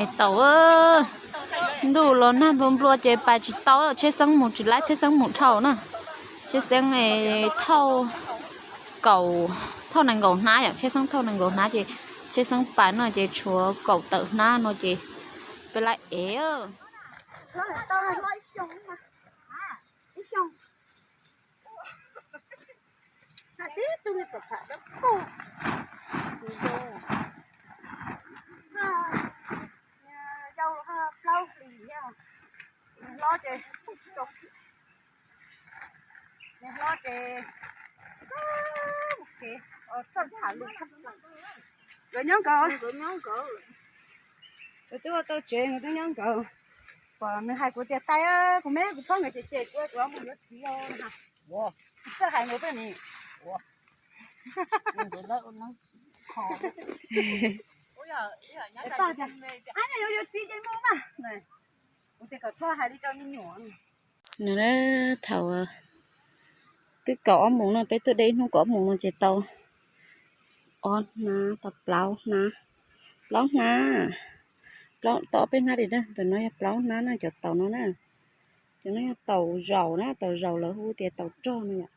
Es tau, ntuj los nag nplua nplua ces pais tsis tau, tsheb xeeb mus tsis laib, tsheb xeeb mus dhau na. Tsheb xeeb thauj kaum, thauj nees nkaum hnab yom, tsheb xeeb thauj nees nkaum hnab ces tsheb xeeb pais no ces tshuav kaum tawm hnab no ces peb laib ev. Hlob ces, hlob ces, txawj tham lus. Nkawd nyob nkawd, nkawd twb ua tau tsev, nkawd twb nyob nkawd. Pom nws hais kuv tias, tais, kuv me kuv phob nkawd ces ces kuv, kuv mus yuav txiv os. Txawj hais nkawd peb ni. Yuav yuav txiv ces mus mas. Kuv tias kom txhob hais li rau me nyuam. Nws thaum twb kaum ob moos no, peb tuaj de ib hnub kaum ob moos no ces tau ob hnab, tau plaub hnab, plaub hnab, plaub, tau ob peb hnab li na. Ntawm no yog plaub hnab na, cov taus no na. Cov no yog taus zaus na, taus zaus lawv hu tias taus rog no yom.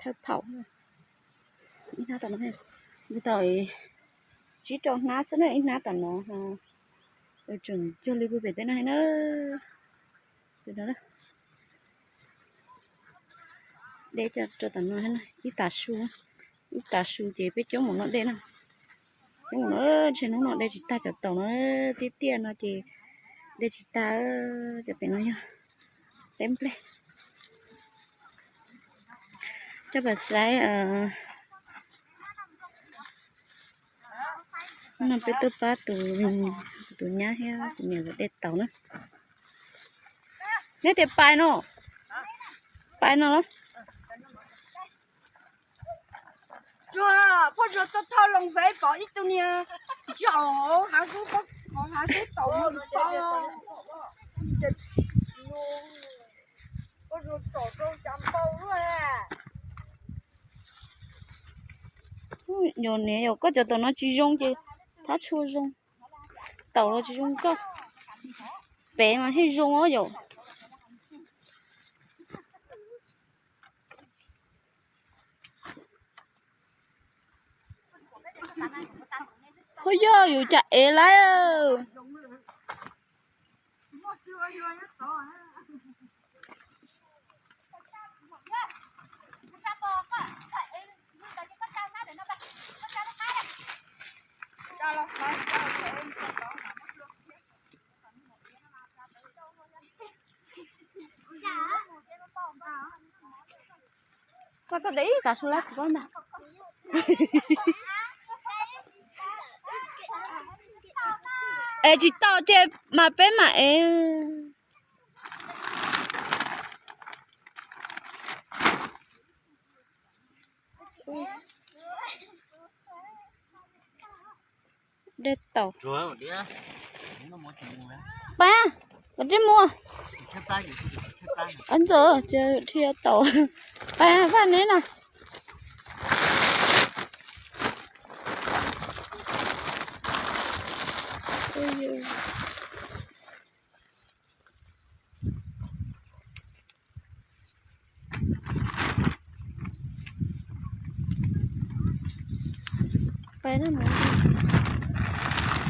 Thawj phaum, ib hnab tom no, tau tsib rau hnab xwb na, ib hnab tom no. Tseem cuag li pug pem teb no na. De rau tom no, ib tav su, ib tav su ces peb coob mus no de na. Coob mus no, ntshe hnub no de tsis tag cov taus no, tiaj tiaj no ces de tsis tag. Cov pem no yog teb nplej. Coj pam saib, no peb tuaj pab tus, tus nyab thiab tus niam nkawd de taus na. Neb tias pais no, pais no los. Pob Zuag tuaj thauj loo pem pom ib tug niag zaum hauv hav xub, hauv hav xub taus mus tau. Pob Zuag tsom rau cas npau luaj. Yog niam yog koj cov taus no tsis zoo ces thab tshua zoo. Taus los tsis zoo nkauj. Pem mas thiaj zoo os yom. Ho yog yus cas ev lawm. Koj tuaj de ib tav su lab kuv pab ntag. Es tsis tau ces mas peb mam ev. Dej taus. Pab, koj tib muag. Ntxawm dhia taus. Pab, pab neb no.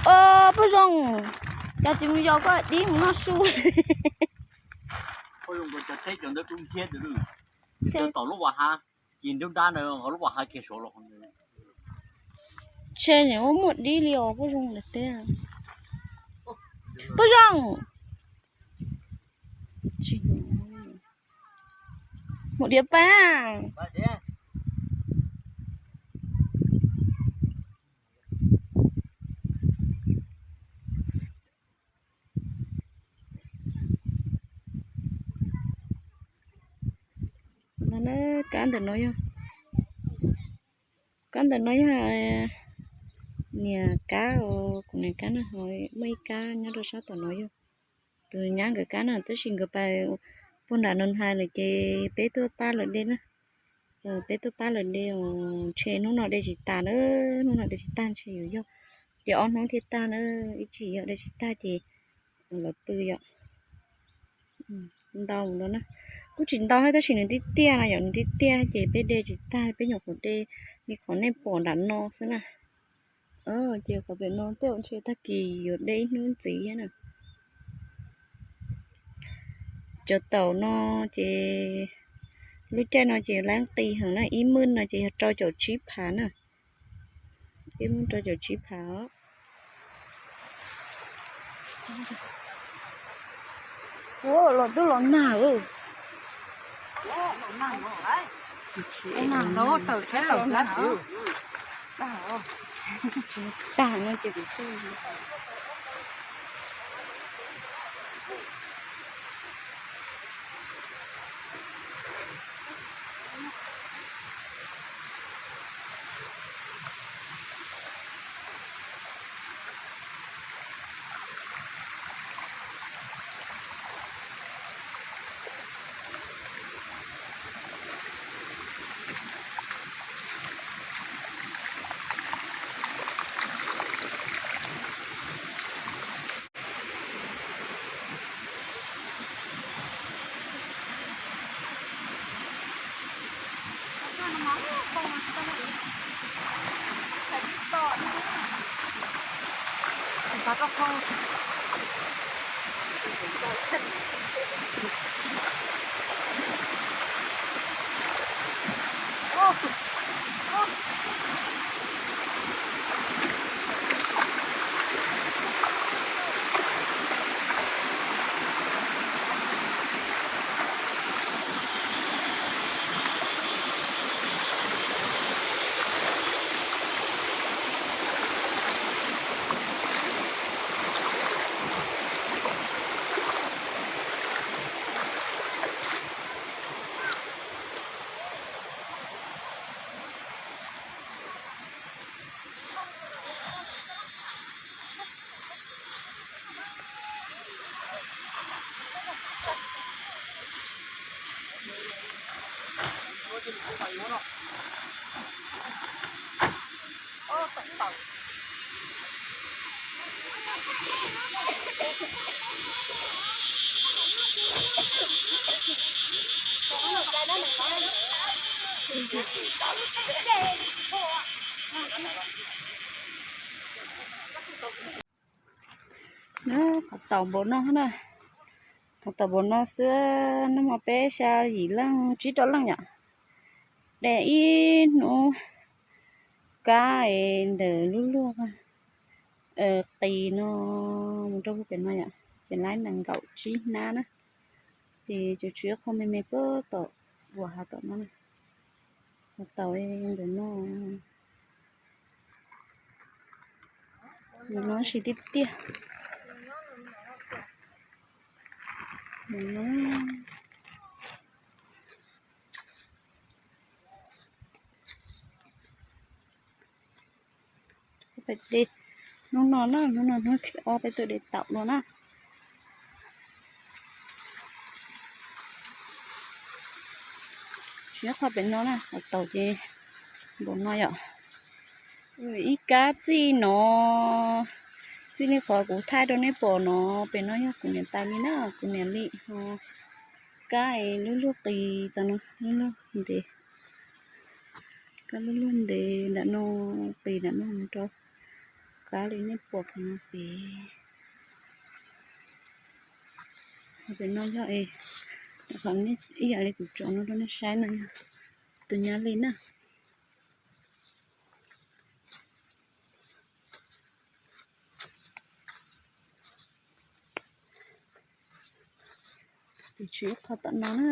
Os, Paj Zoo, cas tsis mus yos koj dib mus noj su. Ces nws ua muaj dib li os Paj Zoo lawv teb. Paj Zoo, mus diav pab. No na, kab ntawm no yog, kab ntawm no yog niam kab, kuv niam kab na, ho muaj ib kab nyob rau sab tom no yog tus nyab nkawd kab na, tab sis nkawd pais puag nram no hais lawm ces peb tuaj pab lawv de na. Peb tuaj pab lawv de, ntshe hnub no de tsis tas na, hnub no de tsis tag ntshe yuav yog ces ob hnub thiaj tag na, ib tsam yog de tsis tag ces los pw yom. Ntau no na, kuj tsis ntau thiab tab sis nws tiaj tiaj no yom, nws tiaj tiaj ces peb de tsis tag, peb nyuam qhuav de li qhov nej pom nram no xwb na. Ces qhov pem no tej zaum ntshe tag kis yuav de ib hnub ntxiv thiab na. Cov taum no ces lub caij no ces lab qis heev na, ib mwj no ces yog rau caum tsib phav na, ib mwj rau caum tsib phav os. Los twb los nag. Tag no ces kuv Qhov taum npaum no na, qhov taum npaum no xwb, nag hmo peb xya yim leej tsib rau leej yom, de ib hnub kab es ntawm lub luag qis no mus rau pem no yom, ces laib nees nkaum tsib hnab na, ces tsuas tshuav ib qho me me puag tom uas hav tom no na, qhov taum ntawm no. Nws no tsis tiaj tiaj. Peb de hnub no na, hnub no hnub thib ob peb tuaj de taum no na. Tsis nyob qhov pem no na, qhov taum ces npaum no yom. Ib kab txij no, txij li qhov kuv thaij rau nej pom no, pem no yog kuv niam tais li na, kuv niam li ho kab es lub luag qis tas no, lub luag ntev, kab lub luag ntev nram no, qis nram no mus rau kab li nej pom qhov no pem. Qhov pem no yog es, qhov ib yam li kuv tsom no rau nej saib no yog tus nyab li na. Tus tswv qhov tom no na.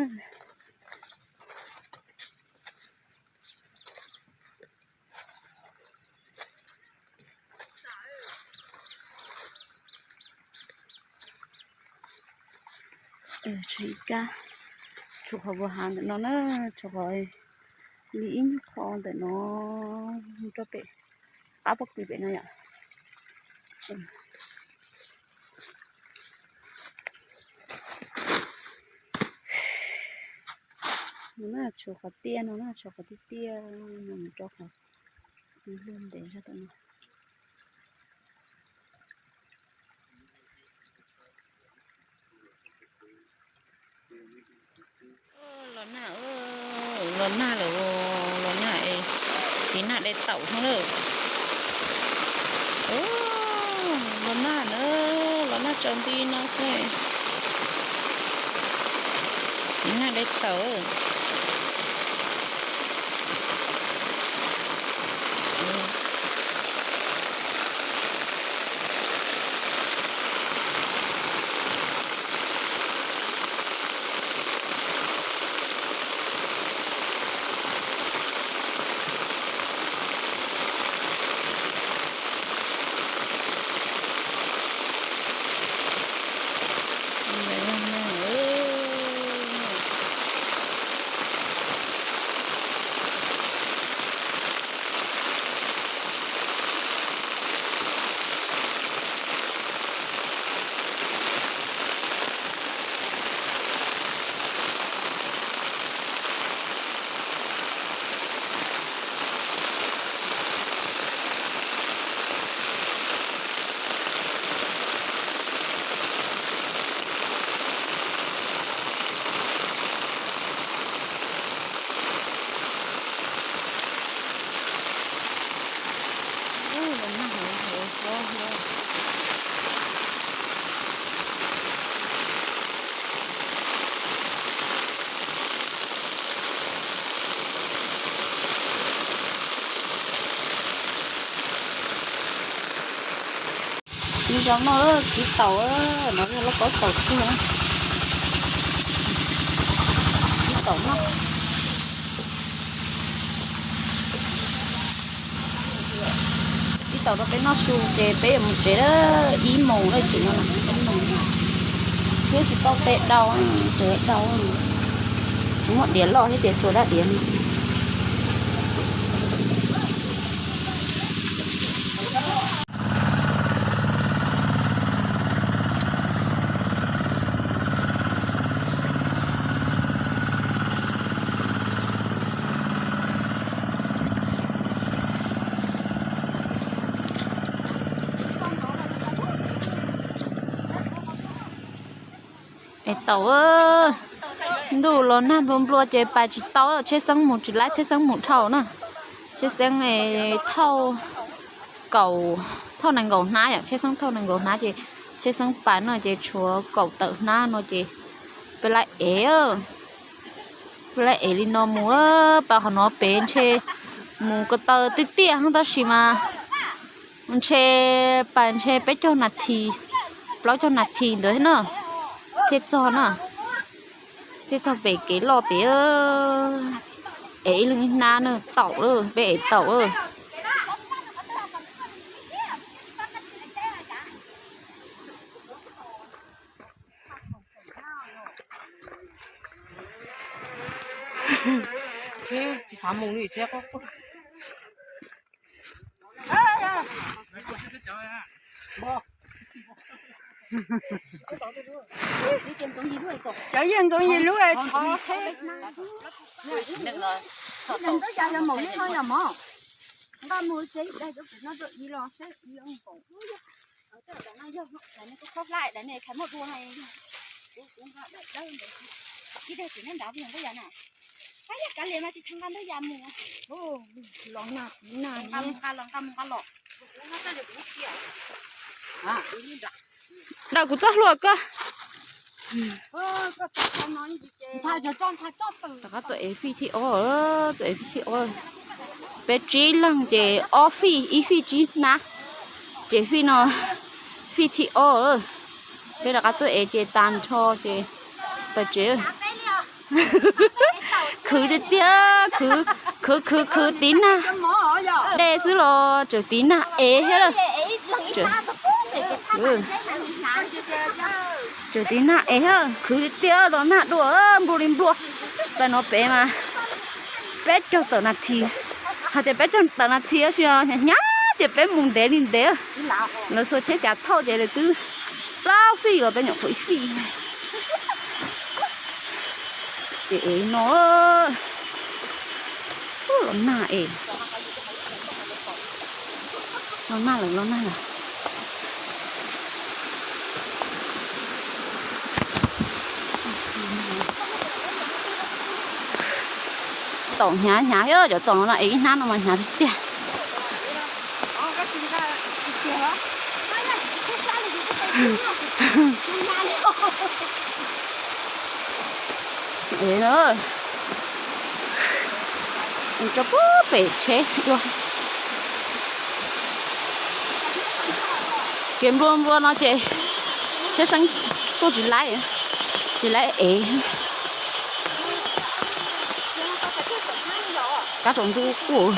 Tshuav ib kab, tshuav qhov vuas hav ntawm no na, tshuav qhov li ib nyuag qho ntawm no mus rau pem qab pob kws pem no yom. No na, tshuav qhov tiaj no na, tshuav qhov tiaj tiaj no mus rau qhov luag ntev zog tam no. Los nag, los nag lawm, los nag es tiv nag de taum thiab lawm. Los nag na, los nag tsaus nti no xwb, tiv nag de taum. Tiv zaum no txiv taum, no yog lauj kaub taum xwb, txiv taum noj. Txiv taum rau peb noj su ces peb yuav mus tsev, ib moos lawm tsev no, ib moos thiab tsis tau pe dau, tsev dau, tsis muaj diav loj thiab tias xuas dab diav no. Es taum, ntuj los nag nplua nplua ces pais tsis tau, tsheb xeeb mus tsis laib, tsheb xeeb mus dhau na. Tsheb xeeb thauj kaum, thauj nees nkaum hnab yom, tsheb xeeb thauj nees nkaum hnab ces tsheb xeeb pais no ces tshuav kaum tawm hnab no ces peb laib ev, peb laib ev li no mus. Pais qhov no pem ntshe mus ko taw tiaj tiaj tab sis mas ntshe pais ntshe peb caug nas this, plaub caug nas this ntawd thiab na, thiaj txog na, thiaj txog pem kev loj pem. Ev ib leeg ib hnab na, taum lawm, peb ev taum lawm. Tsis xav mus li, tsis. Cov yawg Ntxoov Yim lub es thov qheb. Nws twb yog yog mus li no yog mog. Nqa mus ces daig cov no rau ib los saib ib los nkaum. Daim no yog daim no kuv khaub hlab, daim no khaiv muaj dua no. Kuv kuv nqa daim dawb ntawd. Ib daig tseem nyob nrad, yog nqaij yas na. Ab, yog kav liam mas tsis tau nqa nrab yas mus. Los nag, nag nqa mus nqa los, nqa mus nqa los. Daws kuv txoj hlua koj. Rov qab tuaj ev fij thib ob, tuaj ev fij thib ob. Peb tsib leeg ces ob fij, ib fij tsib hnab. Ces fij no fij thib ob. Peb rov qab tuaj ev ces tag nrho ces pais tsev. Khwv tiag tiag, khwv khwv khwv khwv tiv nag de xwb los tseem tiv nag ev thiab lawm. Tseem tiv nag ev thiab, khwv tiag tiag los nag dua nplua li nplua. Pais no pem mas peb caug tawm nas this, hais tias peb caug tawm nas this tab sis hnyav hnyav ces peb mus ntev li ntev. Lawv xuas tsheb cav thauj ces lawv twb plaub fij los peb nyuam qhuav ib fij. Ces ev no, los nag es, los nag lawm, los nag lawm. Taum hnyav hnyav thiab, cov taum no no es ib hnab no mas hnyav tiag tiag. Tso pem tsheb dua. Kev nplua nplua no ces tsheb xeeb tuaj tsis laib, tsis laib ev. Kab tsaus ntuj kuj.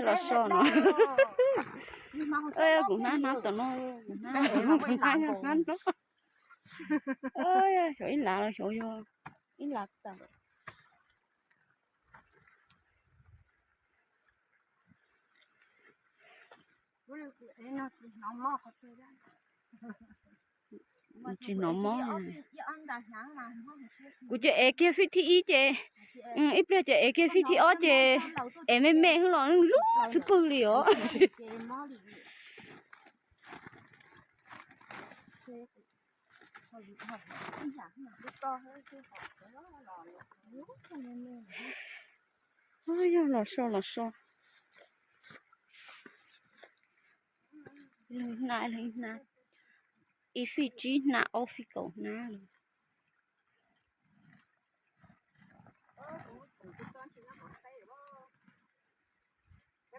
Los so no. Kuv hnab hnab tom no, kuv hnab hnab no. Xyov ib lav los xyov yog ib lav tas. Tsis hnov mob. Kuv ces ev kiag fij thib ib ces ib pliag ces ev kiag fij thib ob ces ev me me xwb los lub xwb pwg li os. Yog los so los so. Ib leeg hnab, ib leeg hnab, ib fij tsib hnab, ob fij kaum hnab lawm.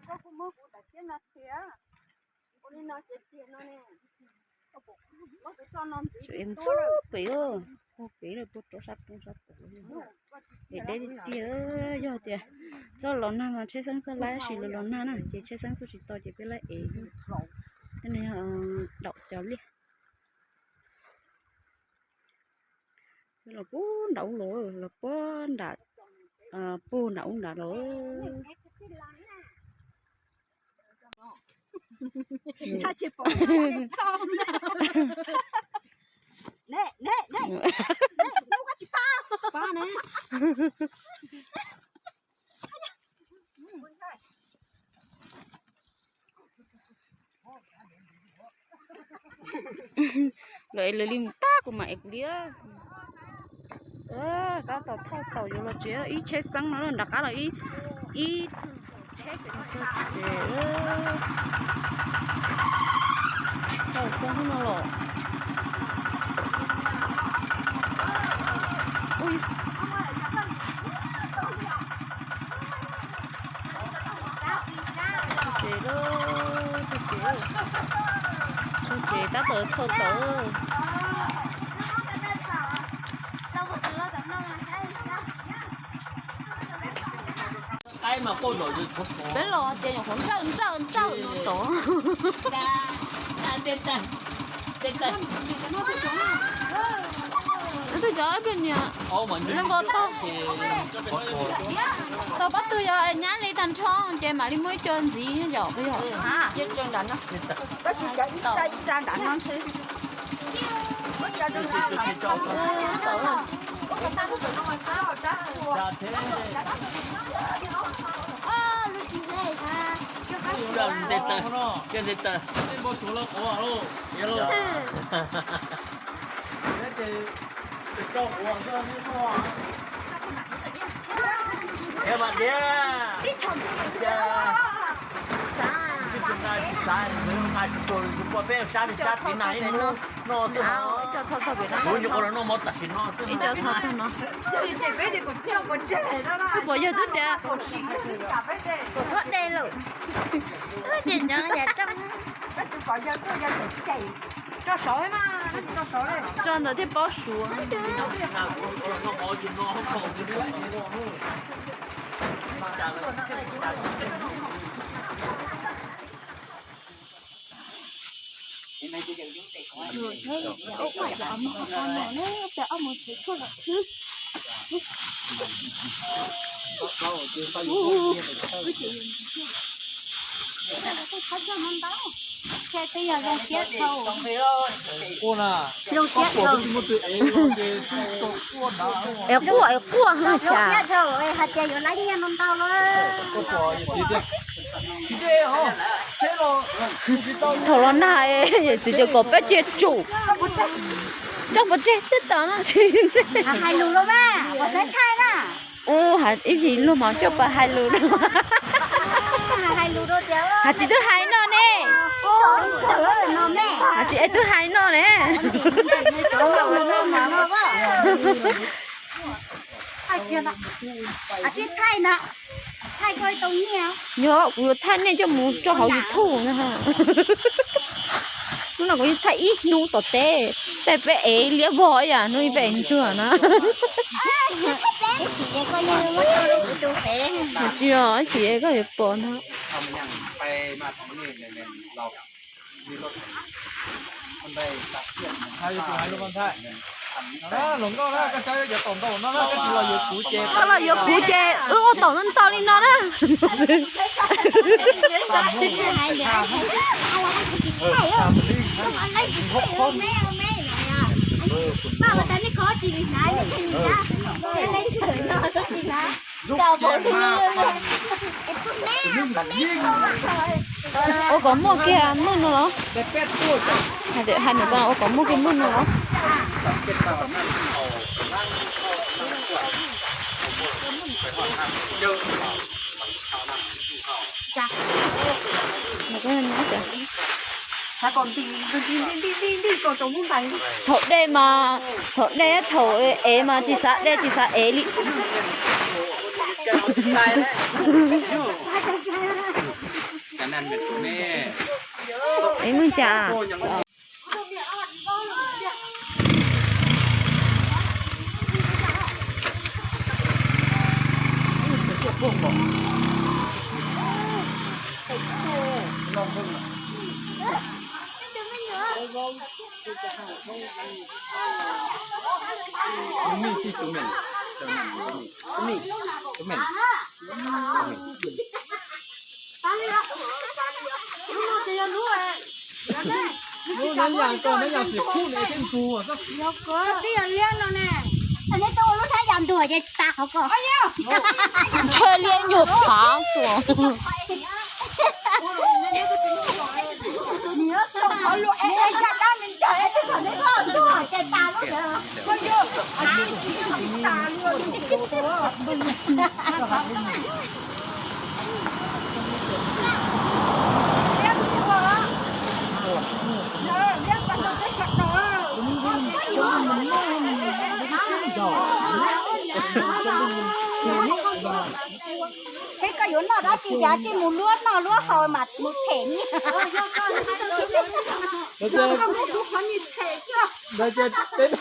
Tsuas ev mus txog pem, txog pem lawm puag rau sab roob sab tod. Es deb tiag tiag, yog tias txoj los nag mas tsheb xeeb txoj laib, tab sis lawv los nag na ces tsheb xeeb tuaj tsis tau ces peb laib ev. Tej no daum cov liaj. Los puag nram ub los, los puag nram, puag nram ub nrad los. Lawv ev lawv li mus tag, kuv mam ev kuv li. Tab tom thauj taum yuav los tsev, ib tsheb xeeb no nram qab los ib, ib tsheb ces no txog tsev. Thauj txog hnub no los. Txog tsev lawm, txog tsev, txog tsev tab tom thauj taum. Peb los tias nyuam qhuav nrawj nrawj nrawj no tod. Twb cov ib pliag niam leej ko tau, tau pob tw yog nyab li tag nrho ces mam li muaj ib co ntxiv yom, puas yog? Nte taw, nte taw. Mas diab, Ib co thauj tag pem no. Ib co thauj tag no. Twb pom yawg twb tias kom txhob de lawm. Wb ces nyob yam tau. Tso ntawd thiaj paub suav. Quaj na, zoo siab koj pom koj tsis muaj tus ev los ces tsis tau quaj na. Es quaj es quaj hwj zoo cas. Siab dhau hais tias yuav lab nyiaj no ntau lawm. Koj pom yawm txiv tias, tsis de os, seb los tsis tau. Thaum los nag yawm txiv cov kom peb cia tsum. Coj pov tseg tib tau no tsis. Hais lus los mas, pov xeeb thaij na. Ub, ib yim luag mas coj pas hais lus no. Hais tsis twb hais no ne. Hais tsis es twb hais no ne. Yog kuv yuav thaij nej coj mus tso hauv YouTube na. Hnub no kuv yeej thaij ib hnub tom teb, tej peb ev liab vog ib yam hnub ib peb ev ntsuag na. Tsis, ib chim koj yuav pom ntag. Koj los yuav kuv ces wb ua tom ntau ntau li no na. Ua kom muaj kiag muaj no los? Hais ntawm ko ua kom muaj kiag muaj no los? Thaum dej mas, thaum dej thaum ev mas tsis xav dej tsis xav ev li. Ev muaj cas? Lub nab yas ko nab yas xim khub ne thiab ntug. Ntshe liab nyuag phav tuaj. Thiab koj yuav noj dab tsi cas tsis mus luab noj luab haus mas mus them nyiaj. Ntawd ces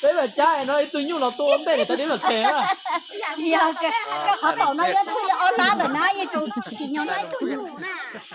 peb mam cab no ib tug nyuj los tua ua ntej niam tais dib mam them na. Yog koj qhov tom no yuav thwj li ob lab lawm na, yeej tsis nyob noj ib tug nyuj na.